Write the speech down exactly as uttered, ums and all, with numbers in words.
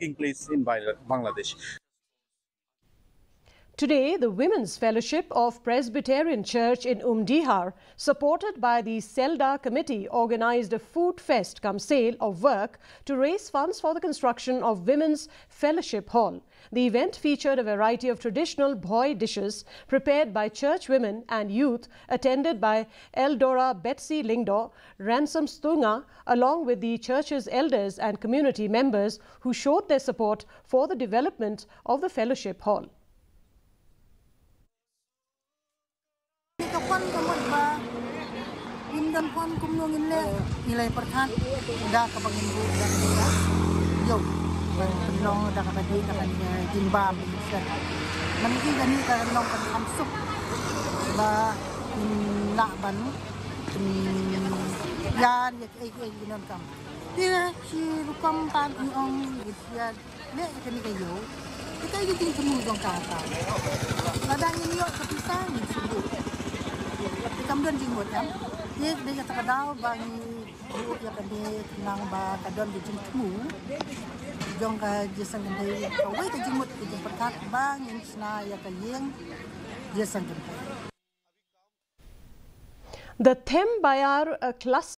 taking place in Bangla- Bangladesh. Today, the Women's Fellowship of Presbyterian Church in Umdihar, supported by the Selda Committee, organized a food fest cum sale of work to raise funds for the construction of Women's Fellowship Hall. The event featured a variety of traditional Bhoi dishes prepared by church women and youth, attended by Eldora Betsy Lyngdoh, Ransom Stunga, along with the church's elders and community members, who showed their support for the development of the fellowship hall. Ka pon ka mut ba ngin don pon kumno ngin leh, ngi la pyrkhat da kaba ngin buh da ka dei. Ïoh ban pynlong da kaba dei, da ka dei jingbam. Man ki kane ka long ka kam suk ba ngin lah ban pynïar ïa kiei kiei ki donkam. Te shi rukom pat ngi ong ngi ïa leh kane ka ïew. Te kaei ka jingthmu jong ka, ka lada ngin ïoh ka pisa ngin shu buh. Te kam don jingmut em. Te dei kata ka daw ba ngi buh ïa kane khnang ba ka don ka jingthmu jong ka jingïaseng kynthei, kawei ka jingmut ka jingpyrkhat ba ngin shna ïa ka ïing jingïaseng kynthei. The Thembyair, a cluster